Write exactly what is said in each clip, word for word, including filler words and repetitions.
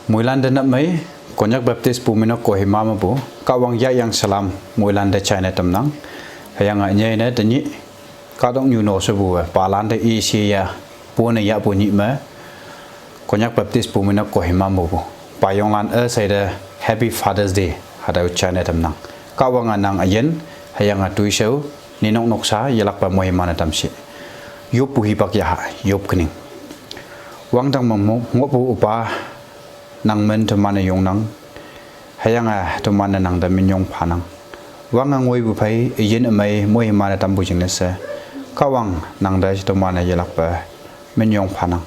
Moilan te nap mei, Konyak Baptist Bumeinok Kohima mepu, Kahwang yahyang salam, moilan te china tamnang. Hüyange nyei ne tenyih, kahtoknyu no shepu-e, palan te ishe ya, pone yahpu nyih me, Konyak Baptist Bumeinok Kohima mepu, payonglan üshei te Happy Father's Day, hatüo china tamnang. Kahwange nang üyin, hüyange toishao, ninok noksa, yelakpe moiman-e tamshi. Yoppu hipak yaha, yop kening. Wangdang me mo-, ngohpu üpa, nang men teman-e yongnang, hüyange teman-e nang te minyong phanang. Wange ngoipu phei, üyin ümei, moiman-e tampu jingne she. Kahwang nang te teman-e yelakpe, minyong phanang.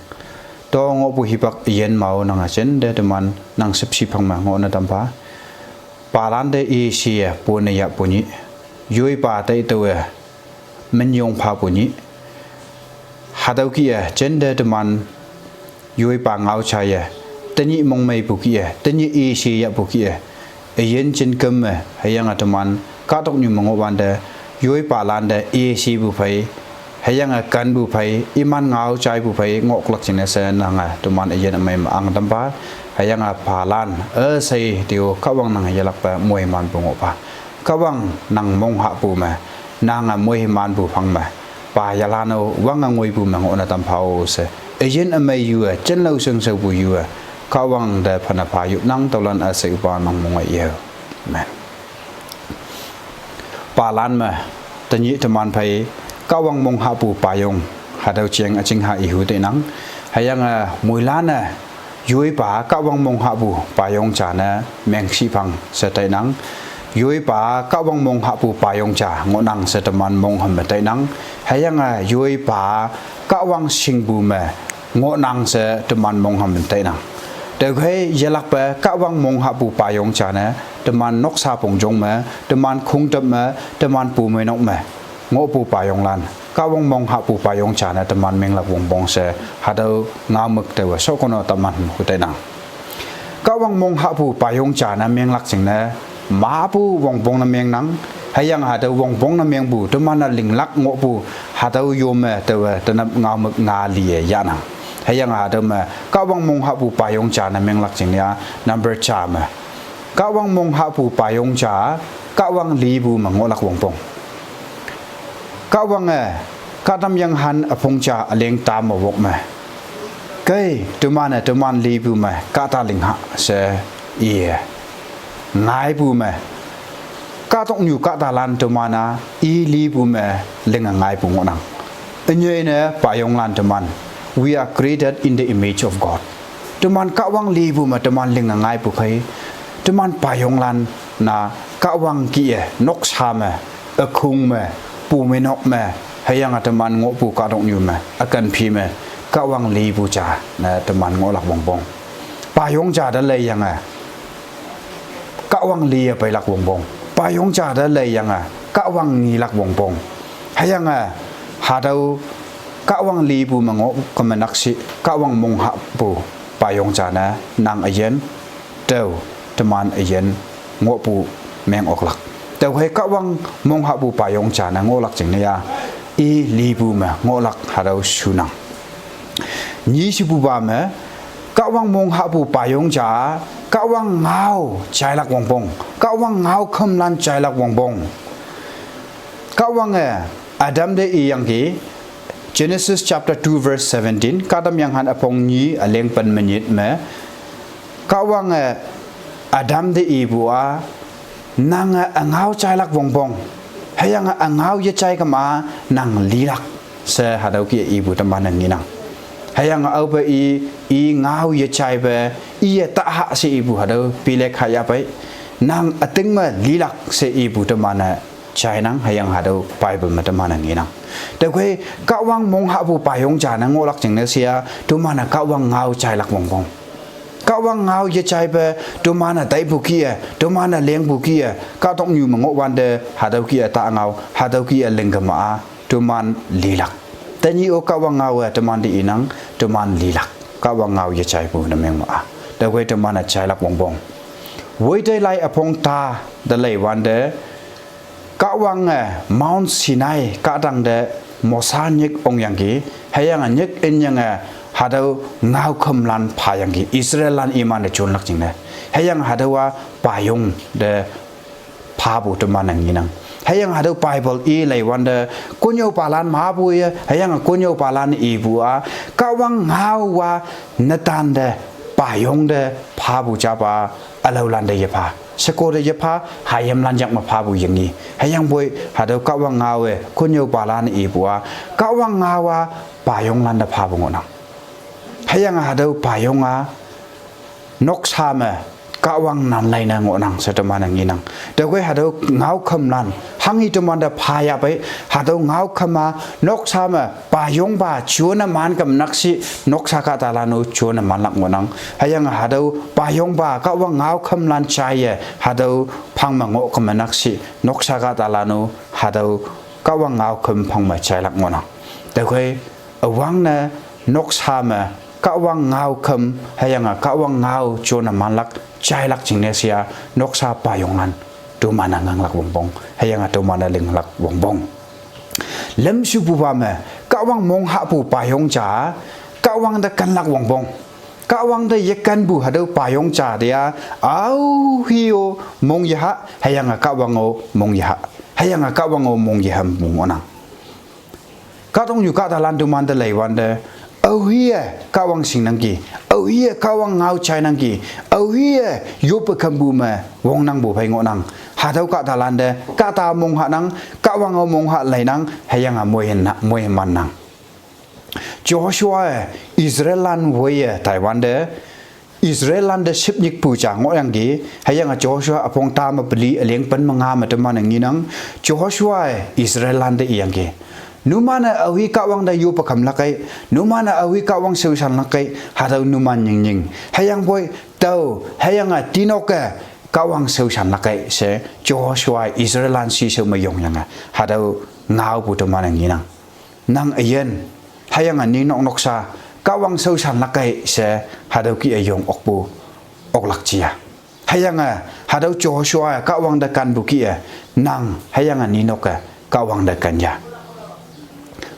To ngohpu hipak üyin mao nange jinte teman nang shüpshe phang me ngohne tampha. Palan te ishe ya, pone yahpu nyih. Yoipa tai taowe, minyong phapu nyih. Hatüo kih-e, jinte teman, yoipa ngao jaiye, tenyih mongmeipu kih-e, tenyih ishe yahpu kih-e, üyin jin kem me, hüyange teman, kahtoknyu me ngohwante, yoipalan te ishepu phei, hüyange kenpu phei, iman ngao jaipu phei, ngohlak jingne she nange, teman üyin ümei me ang tampha, hüyange palan, üshei teo Kahwang nange yelakpe moimanpu ngohpha. Kahwang nang monghahpu me, nange moimanpu phang me, pa yalan-o wange ngoipu me ngohne tampha-o she. Üyin ümei yu-e, jinlao shengshaopu yu-e, Kahwang te phane pha yopnang tüolan üshei üpa nang monge ye. Amen. Palan me, tenyih teman phei, Kahwang monghahpu payong, hatüo jeng üjingha ihu tainang. Hüyange moilan-e, yoipa Kahwang monghahpu payong ja ne mengshi phang she tainang. Yoipa Kahwang monghahpu payong ja ngohnang she teman mongham me tainang. Hüyange yoipa Kahwang shingpu me ngohnang she teman mongham me tainang. Tüokhei yelakpe Kahwang monghahpu payong ja ne teman noksa pongjong me, teman khongtep me, teman bumeinok me ngohpu payonglan, Kahwang monghahpu payong ja ne teman menglak wongpong she, hatüo ngaomük taowe shokono teman hu tainang. Kahwang monghahpu payong ja ne menglak jingne, mapu wongpong ne mengnang, hüyange hatüo wongpong ne mengpu, teman-e linglak ngohpu, hatüo yome taowe tenap ngaomük nga liye yahnang. Hüyange hatüo me, Kahwang monghahpu payong ja ne menglak jingne-a, number ja me. Kahwang monghahpu payong ja, Kahwang lipu me ngohlak wongpong. Kahwange, kahtamyenghan üpong ja üleng tam me wok me. Kei, teman-e, teman lipu me, kahta lingha she, iye. Ngaipu me. Kahtoknyu kahtalan teman-a, i lipu me, linge ngaipu ngohnang. Ünyei ne payonglan teman. We are created in the image of God. Teman Kahwang lipu me teman linge ngaipu khei, teman payonglan na Kahwang kih-e, noksa me, ükhung me, bumeinok me, hüyange teman ngohpu kahtoknyu me, ükan phi me, Kahwang lipu ja ne teman ngohlak wongpong. Payong ja te leiyange, Kahwang liye peilak wongpong. Payong ja te leiyange, Kahwang ngilak wongpong. Hüyange, hatüo, Kahwang lipu me ngoh kemenak shi, Kahwang monghahpu payong ja ne, nang üyin, tao, teman üyin, ngohpu meng oklak. Tüokhei Kahwang monghahpu payong ja ne ngohlak jingne-a, i lipu me ngohlak hatüo shunang. Nyi shepupa me, Kahwang monghahpu payong ja, Kahwang ngao jailak wongpong, Kahwang ngao khümlan jailak wongpong. Kahwange, Adam te iyangki, Genesis chapter two verse seventeen, kahtamyenghan üpong nyi üleng pen me nyit me, Kahwange, Adam te ipu-a, nange üngao jailak wongpong, hüyange üngao yejai kema nang lilak, she hatüo kih-e ipu teman-e ngenang. Hüyange aope i, i ngao yejaipe, iye taha she ipu hatüo pilek hayahpei, nang üting me lilak she ipu teman-e jainang, hüyange hatüo Bible me teman-e ngenang. Tüokhei, Kahwang monghahpu payong ja ne ngohlak jingne she-a, teman-e Kahwang ngao jailak wongpong. Kahwang ngao yejaipe, teman-e taipu kih-e, teman-e lengpu kih-e, kahtoknyu me ngohwante, hatüo kih-e ta ngao, hatüo kih-e ling kema-a, teman lilak. Tenyih-o Kahwang ngao-e teman te inang, teman lilak. Kahwang ngao yejaipu ne mengma-a, tüokhei teman-e jailak wongpong. Woite lai üpong ta te leiwante, Kahwange Mount Sinai kahtang te Mosa nyik ongyangki, hüyange nyik inyange hatüo ngaokhümlan phayangki Israellan iman-e jonlak jingne. Hüyange hatüowa payong te phapu teman-e ngenang. Hüyange hatüo Bible i leiwante konnyüopalan mepu ye, hüyange konnyüopalan ipu-a, Kahwang ngaowa netan te payong te phapu japa ülaolan te yepha. Sheko te yepha, hayimlan yak me phapu yengi. Hüyangpoi hatüo Kahwang ngao-e konnyüopalan ipu-a, Kahwang ngaowa payonglan te phapu ngohnang. Hüyange hatüo payong-a noksa me Kahwang nanlei ne ngohnang she teman-e ngenang. Tüokhei hatüo ngaokhümlan hanghi temante phayapei, hatüo ngaokhüm-a noksa me payongpa jone man kümnakshi, noksa kahtalan-o jone manlak ngohnang. Hüyange hatüo payongpa Kahwang ngaokhümlan jaiye hatüo phang me ngoh kümnakshi, noksa kahtalan-o hatüo Kahwang ngaokhüm phang me jailak ngohnang. Tüokhei üwangne noksa me Kahwang ngaokhüm hüyange Kahwang ngao jone manlak jailak jingne she-a, noksa payonglan toman-e nganglak wongpong, hüyange toman-e linglak wongpong. Lümshupupa me Kahwang monghahpu payong ja, Kahwang te kenlak wongpong. Kahwang te yekenpu hatüo payong ja te-a, aohi-o mong yeha, hüyange Kahwang-o mong yeha, hüyange Kahwang-o mong yehampu ngohnang. Kahtoknyu kahtalan tomante leiwante, aohi-e Kahwang shingnangki, aohi-e Kahwang ngao jainangki, aohi-e yoppe khampu me wongnangpu phei ngohnang. Hatüo kahtalan te kahta monghahnang, Kahwang-o monghah leinang, hüyange moiman-a, moimannang. Joshua-e Israellan woiye taiwante, Israellan te shüpnyikpu ja ngohyangki, hüyange Joshua üpong tame peli üleng pen me nga me teman-e ngenang, Joshua-e Israellan te iyangki, numan-e aohi Kahwang te yoppe khamlak kei, numan-e aohi Kahwang shaoshanlak kei, hatüo numan nying nying. Hüyangpoi tao, hüyange tinok-e Kahwang shaoshanlak kei she Joshua-e Israellan shishao me yongyange hatüo ngaopu teman-e ngenang. Nang üyin, hüyange ninok noksa, Kahwang shaoshanlak kei she hatüo kih-e yong okpu oklak jiya. Hüyange hatüo Joshua-e Kahwang te kenpu kih-e, nang hüyange ninok-e Kahwang te ken ya.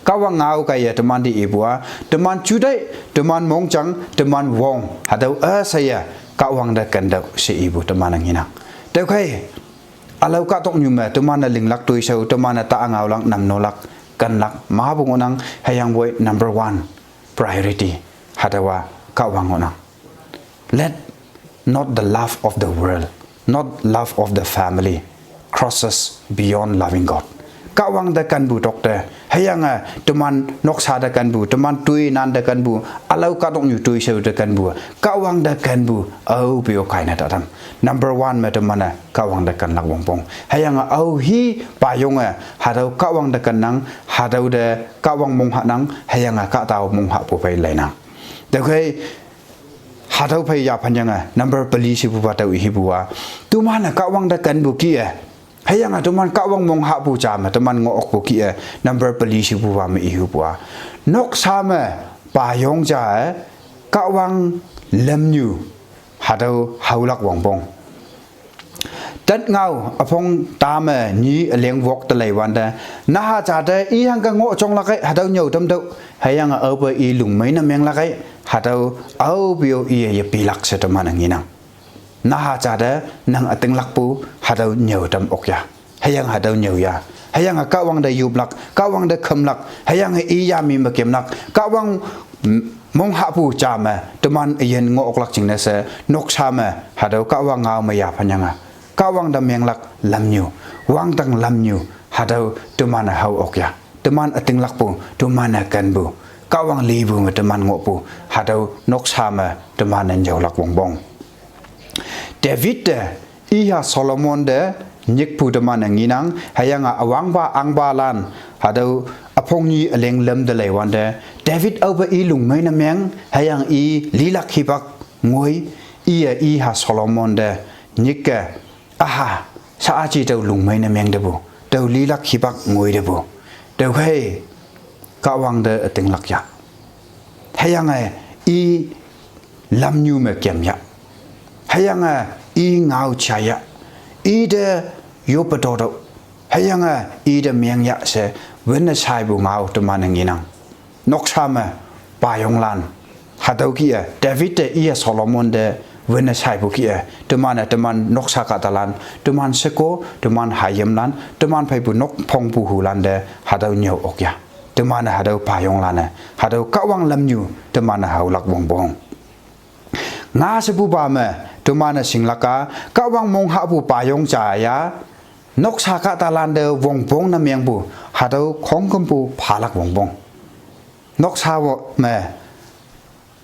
Kahwang ngao kaiye teman te ipu-a, teman juteih, teman mongjang, teman wong, hatüo üsheiye Kahwang te kentüoh she ipu teman-e ngenang. Tüokhei ülao kahtoknyu me teman-e linglak toishao, teman-e ta ngaolak, namnolak, kenlak mepu ngohnang. Hüyangpoi number one priority hatüowa Kahwang ngohnang. Let not the love of the world, not love of the family crosses beyond loving God. Kahwang te kenpu tokte, hüyange teman noksa te kenpu, teman toinan te kenpu, ülao kahtoknyu toishao te kenpu, Kahwang te kenpu aope-o kaine tatam. Number one me teman-e Kahwang te kenlak wongpong, hüyange aohi payonge hatüo Kahwang te kennang, hatüo te Kahwang monghahnang, hüyange kahta-o monghahpu phei leinang. Tüokhei hatüo phei yaphanyange number peli shepupa tao ihupu-a, toman-e Kahwang te kenpu kih-e, hüyange toman Kahwang monghahpu ja me teman ngoh okpu kih-e, number peli shepupa me ihupu-a, noksa me payong ja-e Kahwang lamnyu hatüo haolak wongpong. Tat ngao üpong tame nyi üleng wok te leiwante, naha ja te i hangke ngoh jonglak kei, hatüo nyüo tamtüoh, hüyange aope i lungmei ne menglak kei, hatüo aope-o iye yepilak she teman-e ngenang. Naha ja te nang ütinglakpu hatüo nyüo tam ok ya, hüyange hatüo nyüo ya, hüyange Kahwang te yoplak, Kahwang te khümlak, hüyange i yami me kemlak, Kahwang monghahpu ja me teman üyin ngoh oklak jingne she, noksa me hatüo Kahwang ngao me yaphanyange, Kahwang te menglak lamnyu, wangdang lamnyu, hatüo teman-e hao ok ya. Teman ütinglakpu, teman-e kenpu, Kahwang lipu me teman ngohpu, hatüo noksa me teman-e nyüolak wongpong. David te, iha Solomon te nyikpu teman-e ngenang, hüyange üwangpa ahngpalan, hatüo üpong nyi üleng lüm te leiwante, David aope i lungmei ne meng, hüyange i lilak hipak ngoi, iye iha Solomon te nyikke, üha, shaaji tao lungmei ne meng tepu, tao lilak hipak ngoi tepu. Tüokhei Kahwang te ütinglak ya, hüyange i lamnyu me kem ya, hüyange i ngao ja ya, i te yoppe totüoh, hüyange i te meng ya she, winne shaipu ngao teman-e ngenang. Noksa me payonglan, Hatüo kih-e, David te iye Solomon te wünne shaipu kih-e, teman-e teman noksa kahtalan, teman sheko, teman hayimlan, teman pheipu nok phongpuhulan te hatüo nyüo ok ya. Teman-e hatüo payonglan-e, hatüo Kahwang lamnyu teman-e haolak wongpong. Nga shepupa me, teman-e shinglak-a, Kahwang mong hahpu payong ja ya, noksa kahtalan te wongpong ne mengpu, hatüo khongkümpu phalak wongpong. Noksa wo me,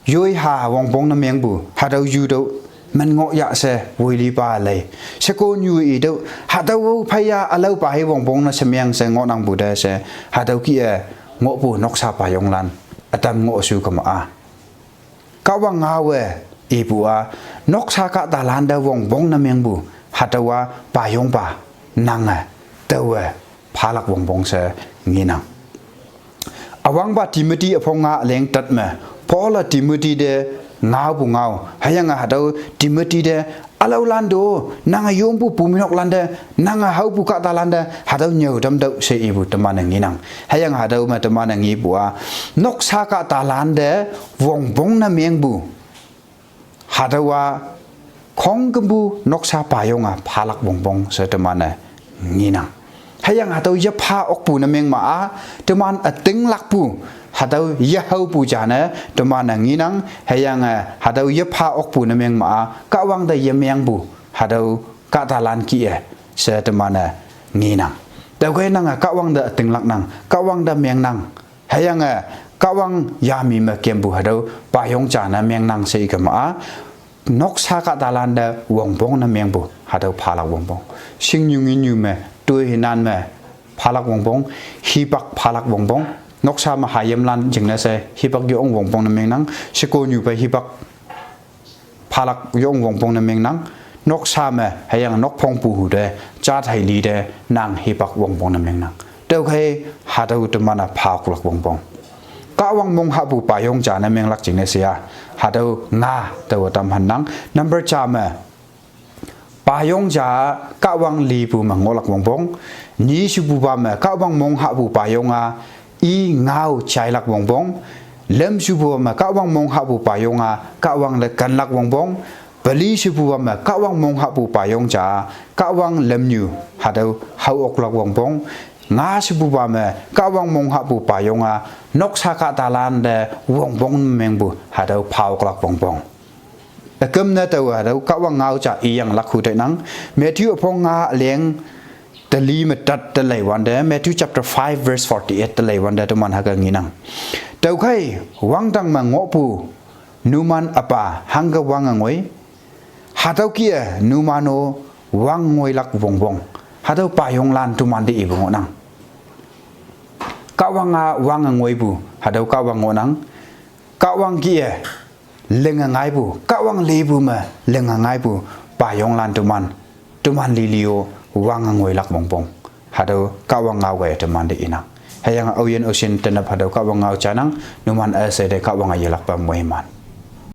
yoi ha wongpong ne mengpu, hatüo yutüoh, men ngoh ya she, woilipa lei. Sheko nyu itüoh, hatüo phei ya ülaopa hi wongpong ne shemeng she ngohnangpu te she, hatüo kih-e, ngohpu noksa payonglan, ütam ngohshu kema-a. Kahwang ngaowe, ipu-a, noksa kahtalan te wongpong ne mengpu, hatüowa payongpa, nange, taowe, phalak wongpong she, ngenang. Üwangpa Timothy üpong nga üleng tat me, Paul-e Timothy te ngaopu ngao, hüyange hatüo Timothy te, ülaolan to, nange yongpu puminoklan te, nange haopu kahtalan te, hatüo nyüo tamtüoh she ipu teman-e ngenang. Hüyange hatüo me teman-e ngepu-a, noksa kahtalan te, wongpong ne mengpu. Hatüowa, khongkümpu noksa payong-a phalak wongpong she teman-e ngenang. Hüyange hatüo yepha okpu ne mengma-a, teman ütinglakpu, hatüo yehaopu jane, teman-e ngenang, hüyange hatüo yepha okpu ne mengma-a, Kahwang te yemengpu, hatüo kahtalan kih-e, she teman-e ngenang. Tüokhei nange Kahwang te ütinglaknang, Kahwang te mengnang. Hüyange, Kahwang yami me kempu hatüo, payong ja ne mengnang she ikema-a, noksa kahtalan te wongpong ne mengpu, hatüo phalak wongpong. Shingnyu nginyu me, toi hinan me, phalak wongpong, hipak phalak wongpong, noksa me hayimlan jingne she, hipak yong wongpong ne mengnang, sheko nyu phei hipak phalak yong wongpong ne mengnang, noksa me, hüyange nok phongpuhu te, jat hei li te, nang hipak wongpong ne mengnang. Tüokhei, hatüo teman-e phaoklak wongpong. Kahwang mong hahpu payong ja ne menglak jingne she-a, hatüo nga, taowe tam hannang, number ja me, payong ja Kahwang lipu me ngohlak wongpong. Nyi shepupa me Kahwang mong hahpu payong-a i ngao jailak wongpong. Lüm shepupa me Kahwang mong hahpu payong-a Kahwang te kenlak wongpong. Peli shepupa me Kahwang mong hahpu payong ja Kahwang lamnyu hatüo hao oklak wongpong. Nga shepupa me Kahwang mong hahpu payong-a noksa kahtalan te wongpong mengpu hatüo phaoklak wongpong. Üküm ne taowe hatüo Kahwang ngao ja iyanglak hu tainang. Matthew üpong nga üleng teli me tat te leiwante, Matthew chapter five verse forty-eight te leiwante teman hüke ngenang. Tüokhei, wangdang me ngohpu, numan üpa hangke wange ngoi, hatüo kih-e numan-o wange ngoilak wongpong. Hatüo payonglan teman te ipu ngohnang. Kahwang-a wange ngoipu, hatüo Kahwang ngohnang. Kahwang kih-e, linge ngaipu, Kahwang lipu me, linge ngaipu, payonglan teman, teman lili-o, wange ngoilak wongpong. Hatüo Kahwang ngao-e teman te inang. Hüyange aoyin aoshin tenap hatüo Kahwang ngao janang, numan üshei te Kahwange yelakpa moiman.